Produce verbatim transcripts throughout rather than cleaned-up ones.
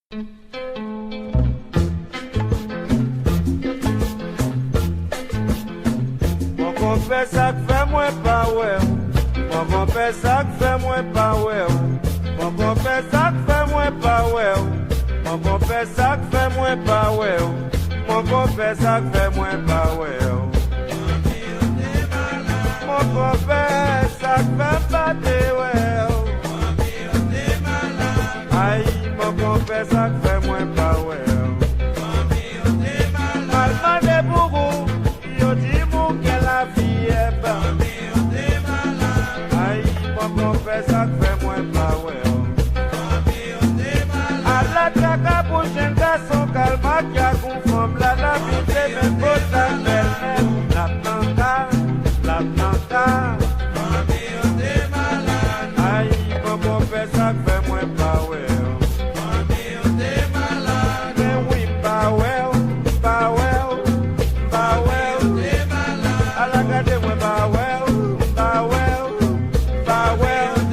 Mon konpè, sa k fè mwen pa wè w. Mon konpè, sa k fè mwen pa wè w. Mon konpè, sa k fè mwen pa wè w. Mon konpè, sa k fè mwen pa wè w. Mon konpè, sa k fè mwen pa wè w. Mon konpè, sa k fè m pa te wè w. Ay, mon konpè, sa k fè mwen pa wè w. M al mande pou ou, yo di m ou gen lafyèb. Ay, mon konpè, sa k fè mwen pa wè w. Ala traka pou jèn gason k al mache ak yon fanm, l al abite menm pòt ak bèlmè. L ap nan ka, l ap nan ka. Ay, mon konpè, sa k fè mwen pa wè w. Men wi, m pa wè w, m pa wè w, m pa wè w. Ala gade mwen pa wè w, m pa wè w, m pa wè w.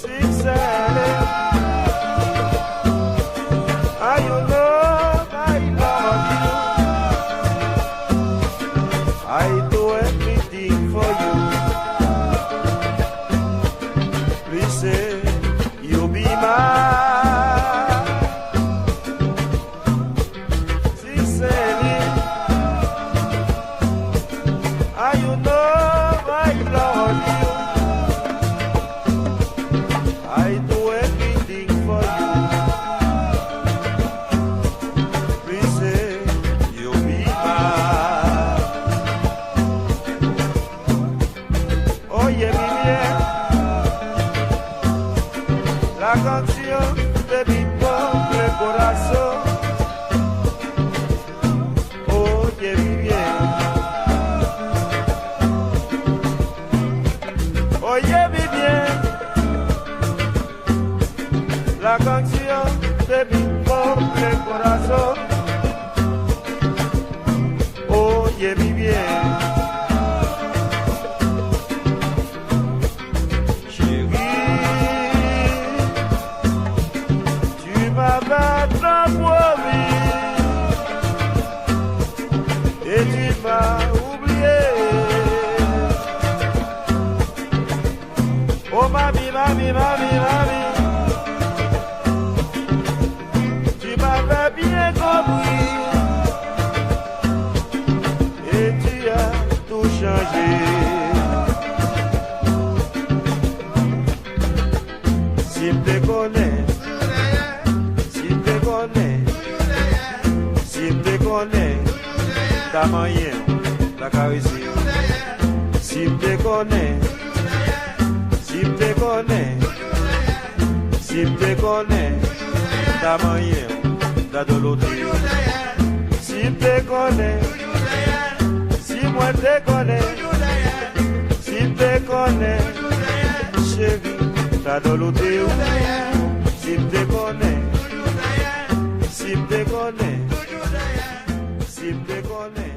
Sincerely, I you love, I love you. I do everything for you. Please say you be mine. Sincerely, I you know I love you. I do everything for you. Please say you be mine. Oye mi bien, la canción de mi pobre corazón. Oye mi bien, oye mi bien, la canción de mi pobre corazón. Oye mi bien. Chérie, tu m'avais tant promis et tu m'as oublié. Oh mami, mami, mami, mami, tu m'avais bien compris et tu as tout changé. Si m te konnen, si m te konnen, si m te konnen, m ta manyen w, m ta karese w. Si m te konnen, si m te konnen, si m te konnen, m ta manyen w, m ta dolote w. Si m te konnen, si mwen te konnen, si m te konnen, cheri, m ta dolote w. Si m te konnen, si m te konnen, si m te konnen.